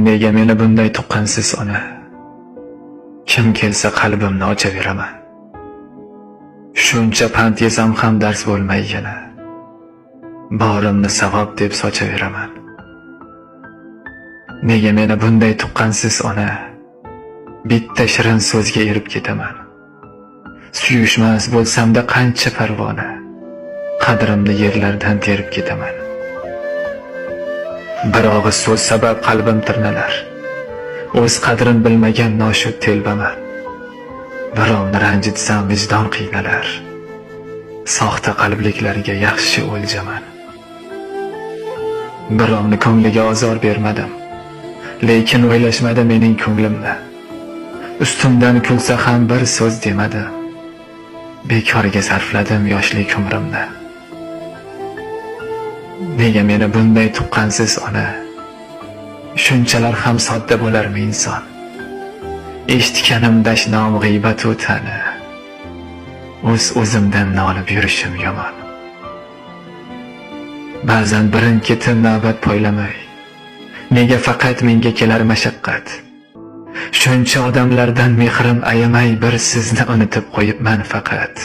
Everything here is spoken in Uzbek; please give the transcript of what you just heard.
Nega meni bunday tuqqansiz, ona? Kim kelsa qalbimni ochaveraman. Shuncha pand yesam ham dars bo'lmay yana. Borimni savob deb sochaveraman. Nega meni bunday tuqqansiz, ona? Bitta shirin so'zga erib ketaman. Suyushmas bo'lsamda qancha parvona, qadrimni yerlardan terib ketaman. Bir og'iz so'z sabab qalbim tirnalar. O'z qadrin bilmagan noshud telbaman. Birovni ranjitsam vijdon qiynalar. Soxta qalbliklarga yaxshi o'ljaman. Birovni ko'ngliga ozor bermadim. Lekin o'ylashmadi mening ko'nglimni. Ustimdan kulsa ham bir so'z demadi. Bekorga sarfladim yoshlik umrimni. Nega meni bunday tuqqansiz, ona? Shunchalar ham sodda bo'larmi inson? Eshitganim dashnom, g'iybat u ta'na. O'z o'zimdan nolib yurishim yomon. Ba'zan birin ketin navbat poylamay, nega faqat menga kelar mashaqqat? Shuncha odamlardan mehrim ayamay, bir sizni unutib qo'yibman faqat.